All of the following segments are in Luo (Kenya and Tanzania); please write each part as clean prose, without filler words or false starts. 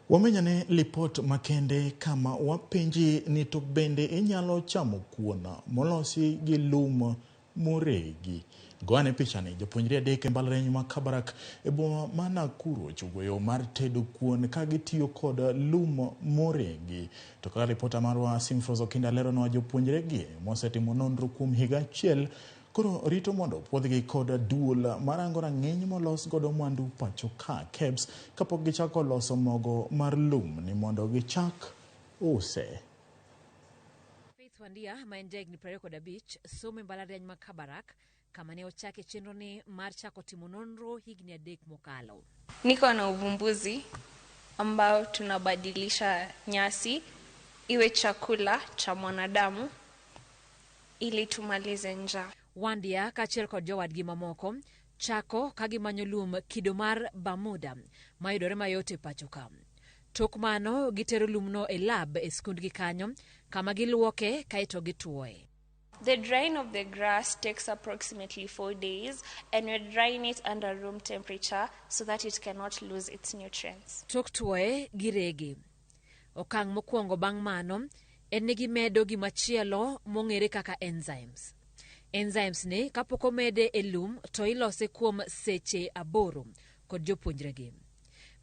Wamenyane lipot makende kama wapenji ni to bende inyalo chamo kuon molosi gi lum moregi. Go ane pichani, jopuonjre adek e mbalariany ma Kabarak e boma ma Nakuru ochugo yo mar tedo kuon ka gitiyo kod lum moregi. To kaka ripota marwa Simfros Okinda leronwa jopuonjre gi mosetimo nonro kuom higa achiel koro rito mondo puodhgi kod duol marango rang'iny molos godo mwandu pacho ka KEBS kapok gichako loso mogo mar lum ni mondo gichak use. Faith Wandia ma en jahigni 25 somo e mbalariany ma Kabarak kama ne ochake chenro ni mar chako timo nonro higni 3 mokalo. Niko na uvumbuzi ambao tunabadilisha nyasi iwe chakula cha mwanadamu ili tumalize njaa. Wandia kaachiel kod jowadgi mamoko chako ka gimanyo lum kido mar Bermuda mayudore mayot e pacho ka. Tok mano gitero lumno e lab e skundgi kanyo kama giluoke kaeto gituoye. The drying of the grass takes approximately 4 days and we're drying it under room temperature so that it cannot lose its nutrients. Tok tuoye girege. Okang' mokwongo bang' mano en ni gimedo gimachielo mong'ere kaka enzymes. Enzymes ni kapok omede e lum to ilose kuom seche 8 kod jopuonjregi.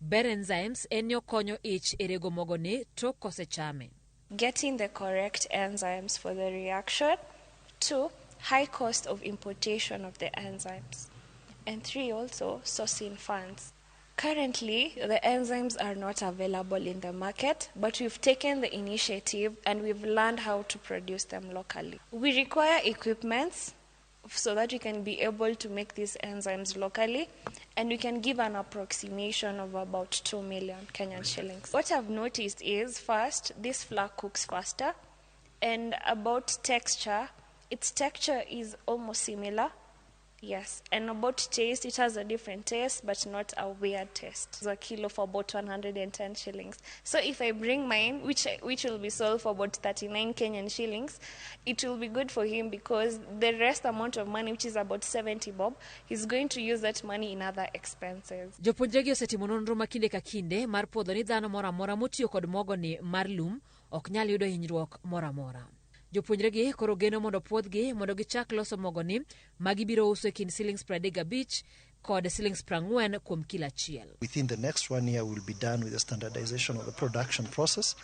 Ber enzymes en ni okonyo ich e rego mogoni tok kosechame. Getting the correct enzymes for the reaction. 2, high cost of importation of the enzymes. And 3, also sourcing funds. Currently, the enzymes are not available in the market, but we've taken the initiative and we've learned how to produce them locally. We require equipments so that we can be able to make these enzymes locally, and we can give an approximation of about 2 million Kenyan shillings. What I've noticed is, first, this flour cooks faster, and about texture, its texture is almost similar. Yes, and about taste, it has a different taste, but not a weird taste. It's a kilo for about 110 shillings. So if I bring mine, which will be sold for about 39 Kenyan shillings, it will be good for him because the rest amount of money, which is about 70 bob, he's going to use that money in other expenses. Jopuonjregi osetimo nonro ma kinde ka kinde mar puodho ni dhano moro amora motiyo kod mogoni mar lum ok nyal yudo hinyruok moro amora. Jopuonjregi koro geno mondo puodhgi mondo gichak loso mogoni ma gibiro uso e kind shillings 35 kod shillings 40 kuom kilo achiel. Within the next 1 year we'll be done with the standardization of the production process,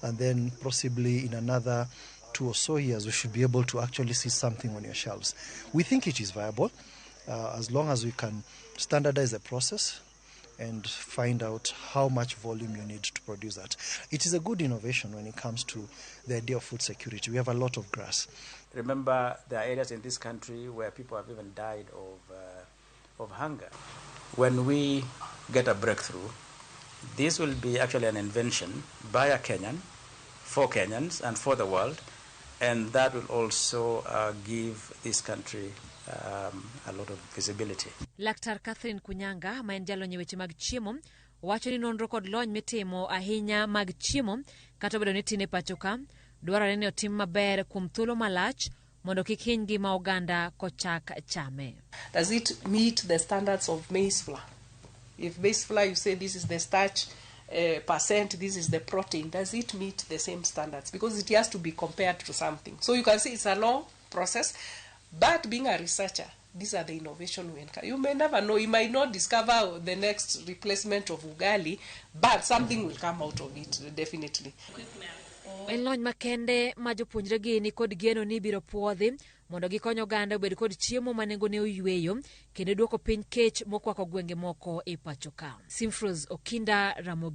and then possibly in another 2 or so years we should be able to actually see something on your shelves. We think it is viable, as long as we can standardize the process and find out how much volume you need to produce that. It is a good innovation when it comes to the idea of food security. We have a lot of grass. Remember, there are areas in this country where people have even died of hunger. When we get a breakthrough, this will be actually an invention by a Kenyan, for Kenyans and for the world, and that will also give this country a lot of visibility. Laktar Catherine Kunyanga, ma en jalony e weche mag chiemo, wacho ni nonro kod lony mitimo ahinya mag chiemo kata obedo ni tin e pacho ka, dwarore ni otim maber kuom thuolo malach mondo kik hiny ngima oganda kochak chame. Does it meet the standards of maize flour? If maize flour, you say this is the starch percent, this is the protein, does it meet the same standards? Because it has to be compared to something. So you can see it's a long process, but being a researcher, these are the innovation we encounter. You may never know, you might not discover the next replacement of ugali, but something will come out of it, definitely. En lony makende ma jopuonjregi ni kod geno ni ibiro puodhi mondo gikony oganda obed kod chiemo ma nengone oyweyo kendo duoko piny kech mokwako gwenge moko e pacho ka. Simfros Okinda, Ramogi.